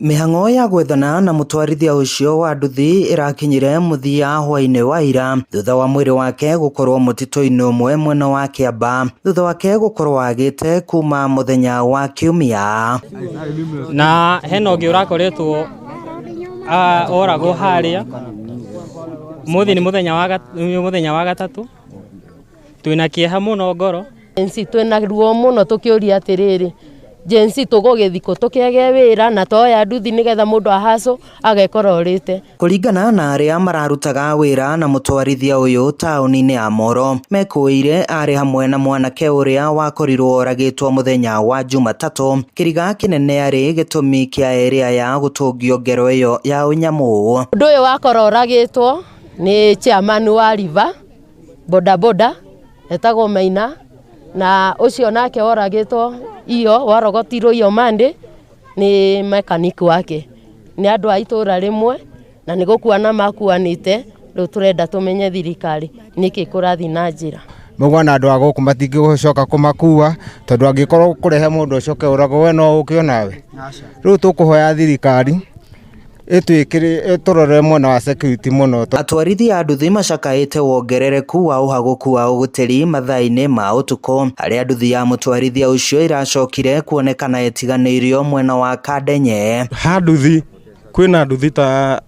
Mĩhang'o ya gwethana na mũtwarithia ũcio wa nduthi ĩrakinyire mũthia hwaĩ-inĩ wa ira thutha wa mwĩrĩ wake gũkorwo mũtitũ-inĩ ũmwe mwena wa Kĩamba thutha wake gũkorwo agĩte kuma mũthenya wa Kiumia. Na hena ũngĩ ũrakoretwo oragwo harĩa mũthĩ nĩ mũthenya wa gatatũ twĩna kĩeha mũno ngoro. Gen Z twĩna ruo mũno tũkĩũria atĩrĩrĩ, Gen Z tũgũgĩthiĩ kũ tũkĩage wĩra na toya nduthi nĩgetha mũndũ ahacũ agekora ũrĩte. Kũringana na arĩa mararutaga wĩra na mũtwarithia ũyũ taũni-inĩ ya Moro, mekũĩire arĩ hamwe na mwanake ũrĩa wakorirwo oragĩtwo mũthenya wa Jumatatũ. Kĩriga kĩnene arĩ gĩtũmi kĩa erĩ aya gũtũngio ngero ĩyo ya ũnyamũ. Ũndũ ũyũ wakora oragĩtwo nĩ chairman wa River bodaboda etagwo Maina, na ũcio nake oragĩtwo iyo warogotirwo iyo Monday nĩ mechanic wake. Nĩ andũ a itũra rĩmwe na nĩ gũkuana makuanĩte. Rĩu tũrenda tũmenye thirikari nĩkĩ kũrathiĩ na njĩra. Mauga na andũ a gũkũ matingĩcoka kũmakua tondũ angĩkorwo kũrehe mũndũ ũcoke ũragwo we no ũke onawe. Rĩu tũkũhoya thirikari ĩtwĩkĩre ĩtũrore mwena wa security mũno. Atwarithia a nduthi macakaĩte wongerereku wa ũhagũku wa ũgitĩri mathaa-inĩ ma ũtukũ harĩa nduthi ya mũtwarithia ũcio ĩracokire kuonekana ĩtiganĩirio mwena wa Kandenye. Ha nduthi kwĩna nduthi ta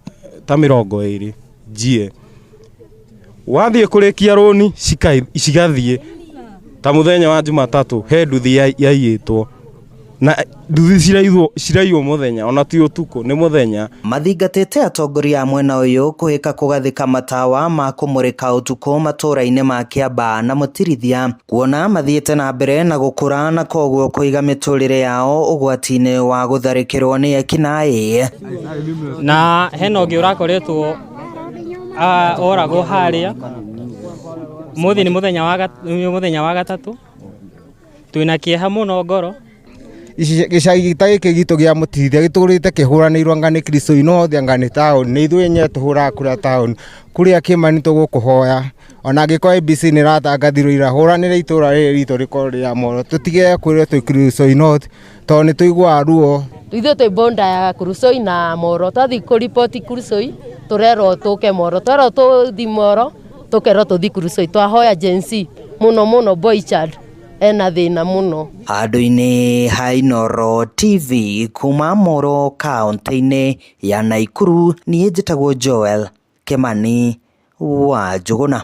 20 njie wathiĩ kũrĩkia rũni cigathiĩ ta mũthenya wa Jumatatũ he nduthi yaiyĩtwo na nduthi ciraiywo mũthenya ona ti ũtukũ nĩ mũthenya. Mathingatĩte atongoria a mwena ũyũ kũhĩka kũgathĩka matawa ma kũmũrĩka ũtukũ matũra-inĩ ma Kĩamba na Mũtirithia kuona mathiĩte na mbere na gũkũra na koguo kũiga mĩtũrĩre yao ũgwati-inĩ wa gũtharĩkĩrwo nĩ ekinaĩ. Na hena ũngĩ ũrakoretwo oragwo harĩa mũthĩ nĩ mũthenya wa gatatũ twĩna kĩeha mũno ngoro. Gĩcagi ta gĩkĩ gitũ gĩa Mũtirithia gĩtũrĩte kĩhũranĩirwo anga nĩ Kristo inothe anga nĩ taũni nĩ ithuĩ enyewe tũhũraga kura taũni kũrĩa Kĩmani tũgũkũhoya ona angĩkorwo ABC nĩ ĩratangathirwo ira hũranĩra itũra rĩrĩ ritũ rĩkorwo rĩa Moro tũtige kwĩrwo twĩ Kuresoi North tondũ nĩ tũiguaga ruo. Ithuĩ twĩ bonda ya Kuresoi na Moro, twathiĩ kũriboti Kuresoi tũrerwo tũke Moro, twerwo tũthi Moro tũkerwo tũthi Kuresoi. Twahoya Gen Z mũno mũno boy child ena thĩna mũno. Handũ-inĩ ha Inooro TV kuma Moro kaũntĩ-inĩ ya Naikuru, niĩ njĩtagwo Joel Kĩmani wa Njũgũna.